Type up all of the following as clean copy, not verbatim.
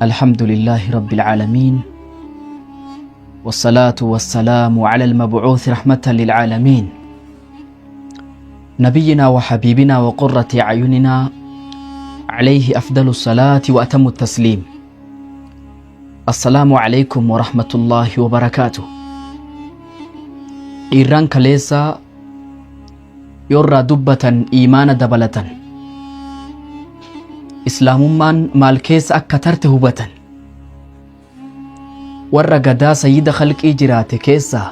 الحمد لله رب العالمين، والصلاة والسلام على المبعوث رحمة للعالمين، نبينا وحبيبنا وقرة أعيننا، عليه أفضل الصلاة وأتم التسليم. السلام عليكم ورحمة الله وبركاته. Dhiirran kaleessa yoorraa dubbatan iimaana dabalatan, islaamummaan maal keessa akka tarte hubatan. Warra gadaa sayyida khalqii jiraate keessaa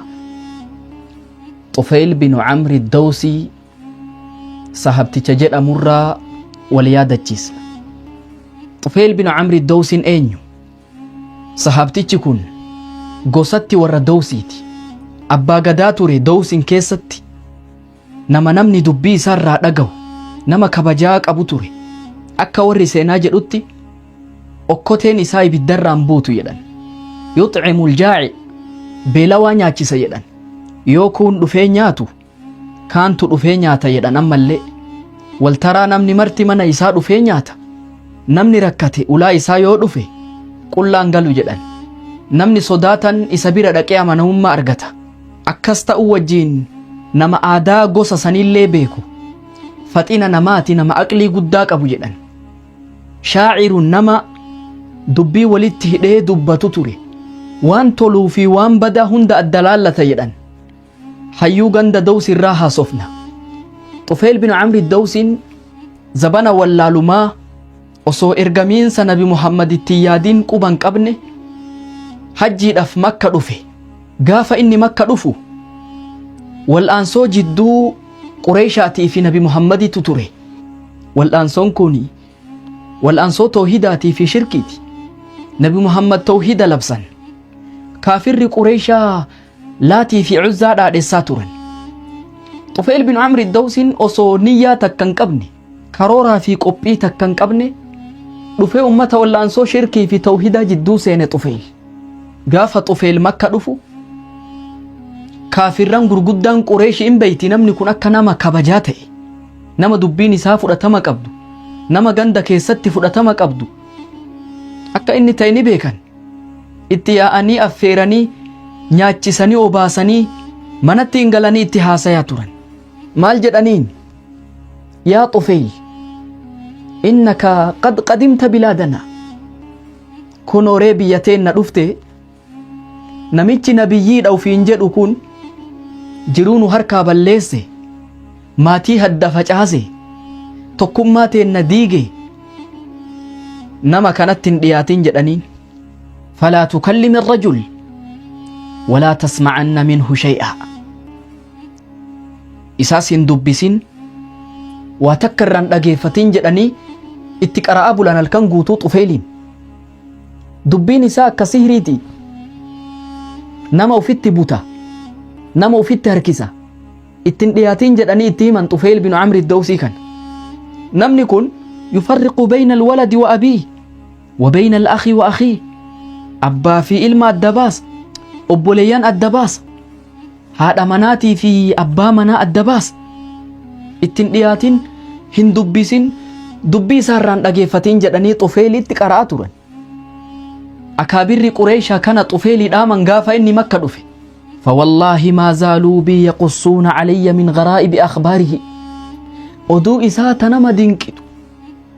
Xufeyl binu Camri Dawsii sahabticha jedhamurraa wal yaadachiisna. Xufeyl binu Camri Dawsiin eenyu? Sahabtichi kun gosatti warra Dawsiiti. Abbaa gadaa ture Dawsiin keessatti. Nama namni dubbii isaarraa dhagahu, nama kabajaa qabu ture. Akka warri seenaa jedhutti, okkoteen isaa ibiddarraan buutu jedhan. Yuxcimul jaaci, beelawaa nyaachisa jedhan. Yoo kuun dhufee nyaatu, kaantu dhufee nyaata jedhan. Ammallee waltaraa namni marti mana isaa dhufee nyaata. Namni rakkate ulaa isaa yoo dhufe qullaan galu jedhan. Namni sodaatan isa bira dhaqee amanamummaa argata. Akkas ta'uu wajjiin nama aadaa gosa sanillee beeku, faxina namaati, nama aqlii guddaa qabu jedhan. Shaacirun, nama dubbii walitti hidhee dubbatu ture. Waan toluu fi waan badaa hunda adda laallata jedhan. Hayyuu ganda Dawsi irraa haasofna. Xufeel bin Amri Dawsiin zabana wallaalumaa, osoo ergamiinsa Nabi Muhammad itti yaadiin quban qabne, hajjiidhaaf Makka dhufe. Gaafa inni Makka dhufu wal'aansoo jidduu Qureeshaatii fi Nabi Muhammaditu ture. Wal'aansoon kun wal'aansoo toohidaatii fi shirkiiti. Nabi Muhammad toohida labsan. Kaafirri Qureeshaa Laatii fi Cuzzaa dhaadhessaa turan. Xufeel bin Amri Dawsiin osoo niyyaa takka hin qabne, karooraa fi qophii takka hin qabne, dhufee ummata wal'aansoo shirkii fi toohidaa jidduu seene Xufeel. Gaafa Xufeel Makka dhufu kaafirran gurguddaan Qureeshi hin beeyti namni kun akka nama kabajaa ta'e, nama dubbiin isaa fudhatama qabdu, nama ganda keessatti fudhatama qabdu akka inni ta'e ni beekan. Itti yaa'anii, affeeranii, nyaachisanii, obaasanii, manatti hin galanii itti haasayaa turan. Maal jedhaniin? "Yaa Xufeyl, innaka qad qadimta bilaadana. Kunooree biyya teenna dhufte. Namichi nabiyyiidha ufiin jedhu kun jiruu nu harkaa balleesse, maatii hadda facaase, tokkummaa teenna diige. Nama kanatti hin dhiyaatin" jedhaniin. "Falaa tukallimi rajul walaa tasma'anna minhu shay'a." Isaas hin dubbisin, waa takka irraan dhageeffatin jedhanii itti qara'aa bulan halkan guutuu Xufeeliin. Dubbiin isaa akka sihriiti. Nama ufitti buta, nama ufitti harkisa. Ittin dhiyaatin jedhanii itti himan Xufeel bin Amri Dawsii kana. Namni kun yufarriqu bayna alwaladi wa abiih wa bayna al-akhi wa akhiih. Abbaa fi ilma adda baasa. Obboleeyyan adda baasa. Haadha manaatii fi abbaa manaa adda baasa. Ittin dhiyaatin, hin dubbisin, dubbii isaarraan dhageeffatin jedhanii Xufeelitti qara'aa turan. Akaabirri Qureeshaa kana Xufeelii dhaaman gaafa inni Makka dhufe. "فوالله ما زالوا بي يقصون علي من غرائب أخباره." Oduu isaa ta nama dinqitu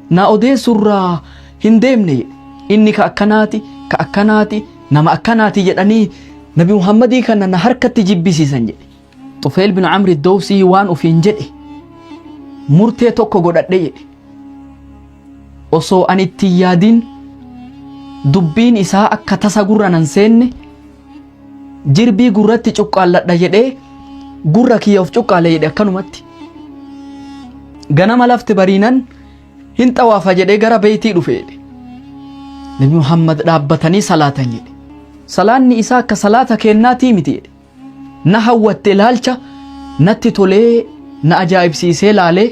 na odeessurraa hin deemne. Inni ka akkanaati, ka akkanaati, nama akkanaati jedhanii Nabi Muhammadii kana na harkatti jibbisiisan jedhe. Xufeel bin Amri Dawsii waan ufiin jedhe, "Murtee tokko godhadhe" jedhe. "Osoo ani itti yaadin, dubbiin isaa akka tasa gurra nan seenne, jirbii gurratti cuqqaalladha" jedhee gurra kiyya of cuqqaale jedhe akkanumatti. Ganama lafti bariinan hin xawaafa jedhee gara beeytii dhufe jedhe. Nabi Muhammad dhaabbatanii salaatan jedhe. Salaanni isaa akka salaata kennaatii miti jedhe. Na hawwatte, ilaalcha natti tolee, na ajaa'ibsiisee laalee,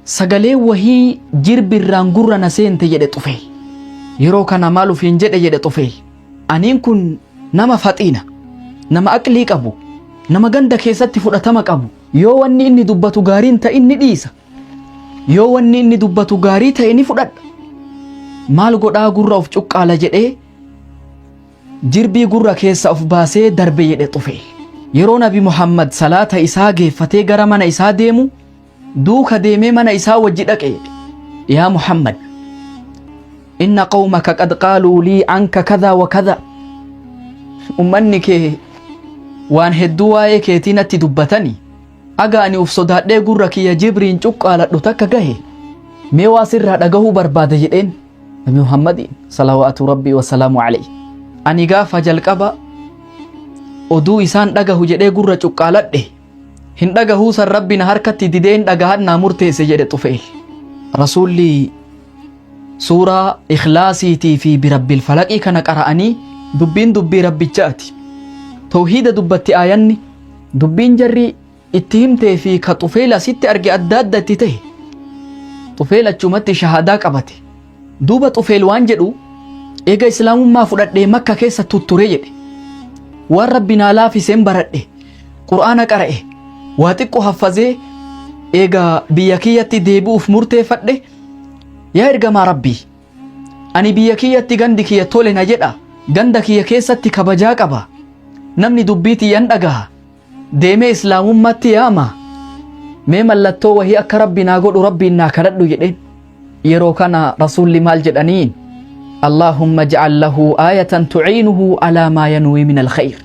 sagalee wahii jirbirraan gurra na seente jedhe Xufeel. Yeroo kana maal ufiin jedhe jedhe Xufeel? "Aniin kun nama faxiina, nama aqlii qabu, nama ganda keessatti fudhatama qabu. Yoo wanni inni dubbatu gaariin ta'in ni dhiisa. Yoo wanni inni dubbatu gaarii ta'e ni fudhadha. Maal godhaa gurra of cuqqaala jedhee jirbii gurra keessa of baasee darbe jedhe Xufeel. Yeroo Nabi Muhammad salaata isaa geeffatee gara mana isaa deemu duuka deemee mana isaa wajji dhaqe jedhe. Yaa Muhammad, inna qawmaka qad qaaluu lii anka kadhaa wa kadhaa. Ummanni kee waan hedduu waa'ee keetii natti dubbatani. Aga ani uf sodaadhee gurra kiyya jibriin cuqqaaladhu takka gahe, mee waa sirraa dhagahuu barbaada jedheen Nabi Muhammadiin salawaatu rabbii wasalaamu alayhi. Ani gaafa jalqaba oduu isaan dhagahu jedhee gurra cuqqaaladhe hin dhagahuu san rabbi na harkatti didee hin dhagahan naa murteesse jedhe Xufeel. Rasuulli suuraa Ikhlaasiitii fi birabbil falaqii kana qara'anii dubbiin dubbii rabbichaati. Tawhiida dubbatti aayanni dubbiin jarri itti himtee fi ka Xufeel asitti arge adda adda itti ta'e. Xufeel achumatti shahaadaa qabate. Duuba Xufeel waan jedhu eega islaamummaa fudhadhee Makka keessa tutture jedhe. Waan rabbi naa laafiseen baradhe. Qur'aana qara'e. Waa xiqqoo haffazee eega biyya kiyyatti deebi'uuf murteeffadhe. Yaa ergamaa rabbii, ani biyya kiyyatti gandi kiyya tole na jedha. Ganda kiyya keessatti kabajaa qaba. Namni dubbii tiyyan dhagaha. Deemee islaamummaatti yaama. Mee mallattoo wahii akka rabbi naa godhu rabbiin naa kadhadhu jedheen. Yeroo kana rasuulli maal jedhaniin? Allaahumma ij'al lahu aayatan tu'iinuhu alaa maa yanwii min alkhayr.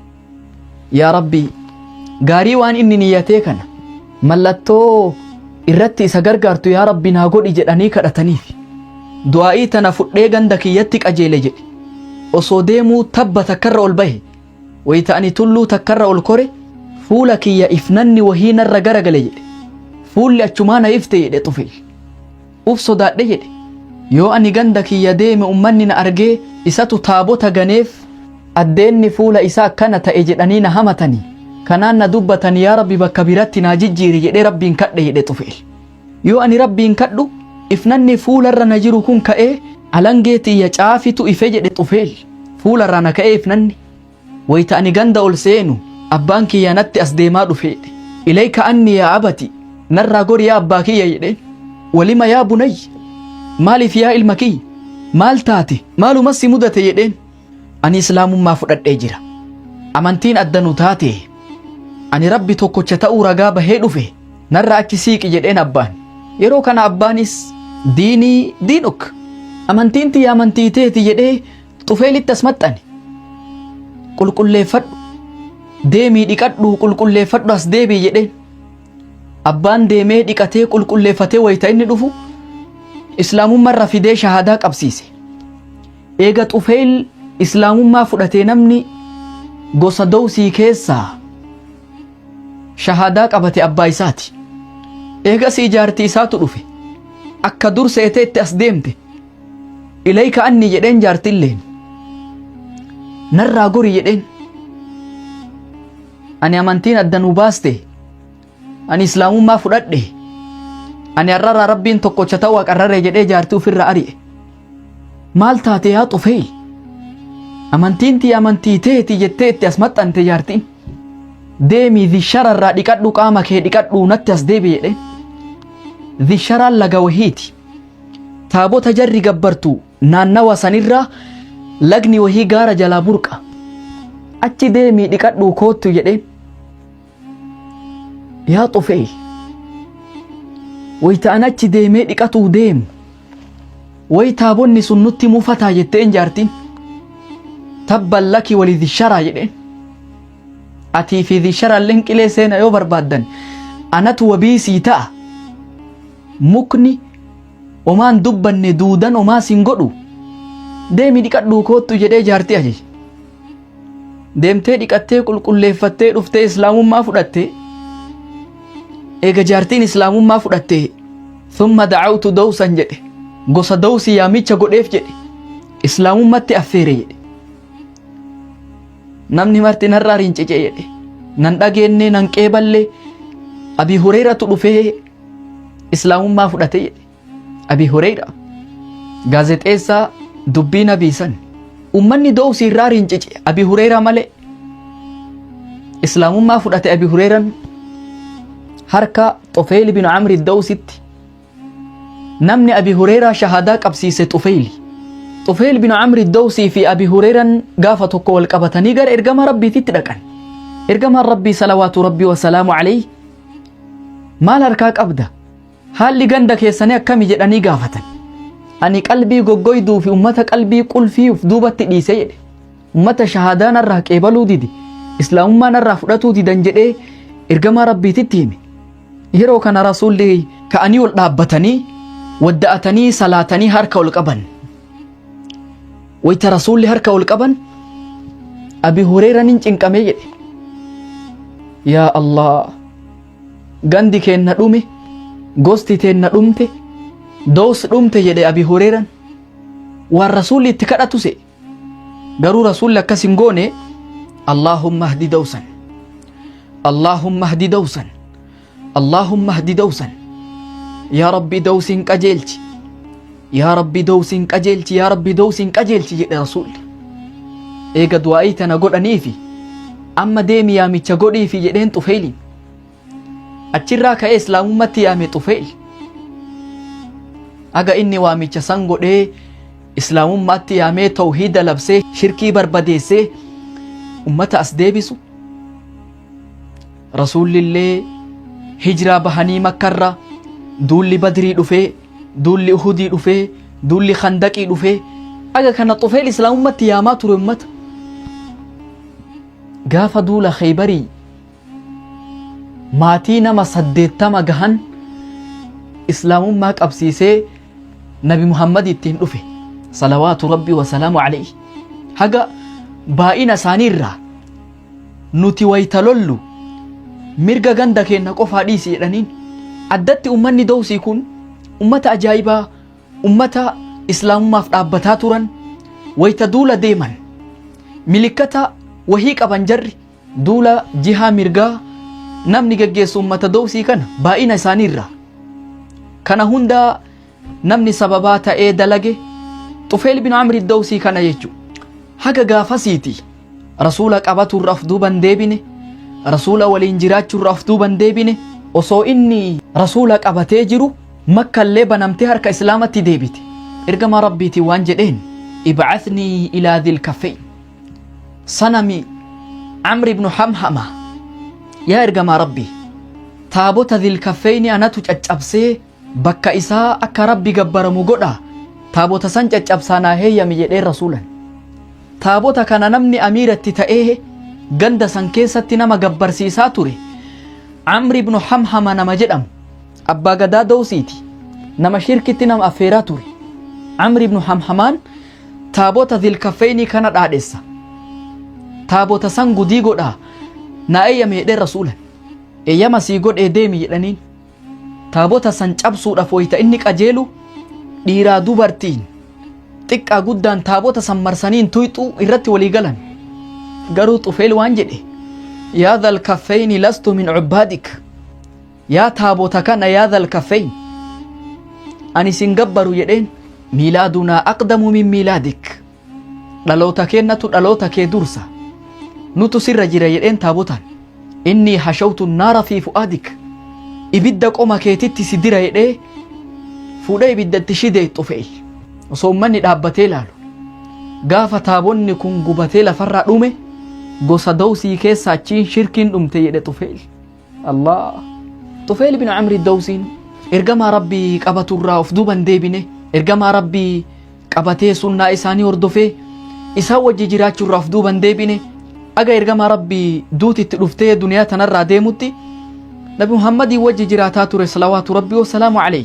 Yaa Rabbi, gaarii waan inni niyyatee kana mallattoo irratti isa gargaartu yaa Rabbi naa godhi jedhanii kadhataniif. Du'aa'ii tana fudhee ganda kiyyatti qajeele jedhe. Osoo deemuu tabba takkarra ol bahe. Wayita ani tulluu takkarra ol kore fuula kiyya ifnanni wahii narra garagale jedhe. Fuulli achumaa na ifte jedhe Xufeel. Uf sodaadhe jedhe. Yoo ani ganda kiyya deeme ummanni na argee isatu taabota ganeef addeenni fuula isaa akkana ta'e jedhanii na hamatanii. Kanaan na dubbatanii yaa Rabbi bakka biratti naa jijjiiri jedhee Rabbiin kadhe jedhe Xufeel. Yoo ani Rabbiin kadhu ifnanni fuularra na jiru kun ka'ee alangee tiyya caafitu ife jedhe Xufeel. Fuularraa na ka'ee ifnanni. Wayita ani ganda ol seenu abbaan kiyya natti as deemaa dhufe jedhe. Ilayka anni yaa abati, narraa gori yaa abbaa kiyya jedheen. Walima yaa bunayya, maaliif yaa ilma kiyya, maal taate, maalumas si mudate jedheen. Ani islaamummaa fudhadhee jira. Amantiin adda nu taate. Ani rabbi tokkocha ta'uu ragaa bahee dhufe. Narra achi siiqi jedheen abbaan. Yeroo kana abbaanis diinii diinuk. Amantiin tiyya amantii teeti jedhee Xufeelitti as maxxane. Qulqulleeffadhu. Deemii dhiqadhu qulqulleeffadhu as deebii jedheen. Abbaan deemee dhiqatee qulqulleeffatee wayita inni dhufu islaamummaa irra fidee shahaadaa qabsiise. Eega Xufeel islaamummaa fudhatee namni gosa Dawsii keessaa shahaadaa qabate abbaa isaati. Eegasii jaartii isaatu dhufe. Akka dur seetee itti as deemte. Ilayka anni jedheen jaartilleen. Narraa gori jedheen. Ani amantiin adda nu baaste. Ani islaamummaa fudhadhe. Ani har'arraa rabbiin tokkocha ta'uu aqarrarre jedhee jaartii ofirraa ari'e. Maal taate yaa Xufeyl? Amantiin tiyya amantii teeti jettee itti as maxxante jaartiin. Deemii zishararraa dhiqadhu qaama kee dhiqadhu natti as deebi jedheen. Zisharaan laga wahiiti. Taabota jarri gabbartu naannawa sanirraa lagni wahii gaara jalaa burqa. Achi deemii dhiqadhuu koottu jedheen. Yaa Xufeyl, wayita an achi deemee dhiqatuu deemu way taabonni sun nutti mufataa jetteen jaartiin. Tabban laki wali zisharaa jedheen. Atii fi zisharaalleen qilee seena yoo barbaaddan anatu wabii sii ta'a. Mukni omaan dubbanne duudan omaa sin godhu deemi dhiqadhuu koottu jedhee jaartii ajaje. Deemtee dhiqattee qulqulleeffattee dhuftee islaamummaa fudhatte. Eega jaartiin islaamummaa fudhatte thumma da'awtu dawsan jedhe. Gosa dawsi yaamicha godheef jedhe. Islaamummatti affeere jedhe. Namni marti narraa rincice jedhe. Nan dhageenne nan qeeballe Abi Hureyratu dhufee islaamummaa fudhate jedhe. Abi Hureyra gaazexeessaa dubbii nabii san ummanni dawsii irraa rincice Abi Hureyra malee islaamummaa fudhate. Abi Hureyran harka Xufeyli bin Amri Dawsitti namni Abi Hureyraa shahaadaa qabsiise Xufeyli. Xufeel bin Amri Dawsii fi Abi Hureeran gaafa tokko wal qabatanii gara ergama Rabbiititti dhaqan. Ergamaan Rabbii salawaatu Rabbii wasalaamu alayhi maal harkaa qabda? Haalli ganda keessanii akkami jedhanii gaafatan. Ani qalbii goggoyduu fi ummata qalbii qulfii uf duubatti dhiise jedhe. Ummata shahaadaa narraa qeebaluu dide. Islaamummaa narraa fudhatuu didan jedhee ergamaa Rabbiititti hime. Yeroo kana Rasuulli ka'anii ol dhaabbatanii wadda'atanii salaatanii harka ol qaban. Wayita Rasuulli harka ol qaban Abi Hureeran hin cinqamee jedhe. Yaa Allah gandi keenna dhume gosti teenna dhumte doos dhumte jedhe Abi Hureeran. Waan Rasuulli itti kadhatu se'e. Garuu Rasuulli akkas hin goone Allaahumma hdi dawsan. Allaahumma hdi dawsan. Allaahumma hdi dawsan. Yaa Rabbi dawsiin qajeelchi. Yaa Rabbi dawsiin qajeelchi. Yaa Rabbi dawsiin qajeelchi jedhe Rasuulli. Eega du'aa'ii tana godhaniifi amma deemi yaamicha godhiifi jedheen Xufeeyliin. Achirraa ka'ee islaamummatti yaame Xufeyl. Aga inni waamicha san godhee islaamummaatti yaamee tawhiida labsee shirkii barbadeessee ummata as deebisu. Rasuullillee hijraa bahanii makkarra duulli badrii dhufee duulli uhudii dhufee duulli khandaqii dhufee aga kana Xufeyl islaamummatti yaamaa ture ummata. Gaafa duula Kheybarii maatii nama 80 gahan islaamummaa qabsiisee nabi Muhammad ittiin dhufe salawaatu rabbi wasalaamu alayhi haga baay'ina isaanii irraa nuti wayta lollu mirga ganda keenna qofaa dhiisi jedhaniin addatti ummanni dawsii kun ummata ajaa'ibaa ummata islaamummaaf dhaabbataa turan wayta duula deeman milikkata wahii qaban jarri Duula jihaa mirgaa namni geggeessu ummata Dowsii kana baay'ina isaanii irraa. Kana hundaa namni sababaa ta'ee dalage Xufeyl bin Amri Dowsii kana jechu. Haga gaafasiiti rasuula qabatu irra of duuban deebine, rasuula waliin jiraachuu irra of duuban deebine, osoo inni rasuula qabatee jiru Makkallee banamtee harka Islaamatti deebite. Ergamaa Rabbiitiin waan jedheen, Ib'athnii ilaa dhil kaffeyn. Sanami Amr ibn Hamhama yaa ergamaa Rabbii taabota Dhilkaffeyni anatu caccabsee bakka isaa akka Rabbi gabbaramu godha taabota san caccabsaa naa heeyyami jedhee rasuulan. Taabota kana namni amiiratti ta'ee ganda san keessatti nama gabbarsiisaa ture Amr ibn Hamhama nama jedhamu abbaa gadaa Dawsiiti nama shirkitti nama affeeraa ture. Amr ibn Hamhamaan taabota Dhilkaffeynii kana dhaadhessa. Taabota san gudii godhaa naa eeyyame jedhee rasuulan. Eeyyama sii godhee deemi jedhaniin. Taabota san cabsuudhaaf wayita inni qajeelu dhiiraa dubartiin xiqqaa guddaan taabota san marsaniin tuyxuu irratti walii galan. Garuu Xufeel waan jedhe yaa dhal kaffeyni lastu min cubbaadik Yaa taabota kana yaa dhal kaffeyn ani sin gabbaru jedheen miilaadunaa aqdamu min miilaadik dhaloota keennatu dhaloota kee dursa nutu sirra jira jedheen taabotaan innii hashawtu naara fi fu'aadik ibidda qoma keetitti si dira jedhee fuudhee ibiddatti shidee xufe'e osoo ummanni dhaabbatee laalu gaafa taabonni kun gubatee lafarraa dhume gosa dawsii keessa achiin shirkiin dhumte jedhe xufe'e. Allah. Xufeyl bin Amri Dawsiin ergamaa Rabbii qabaturraa of duuban deebine ergamaa Rabbii qabatee sunnaa isaanii hordofee isaan wajji jiraachuurraa of duuban deebine aga ergamaa Rabbii duuti itti dhuftee duniyaa tanarraa deemutti Nabi Muhammadii wajji jiraataa ture salawaatu Rabbii wasalaamu alayhi.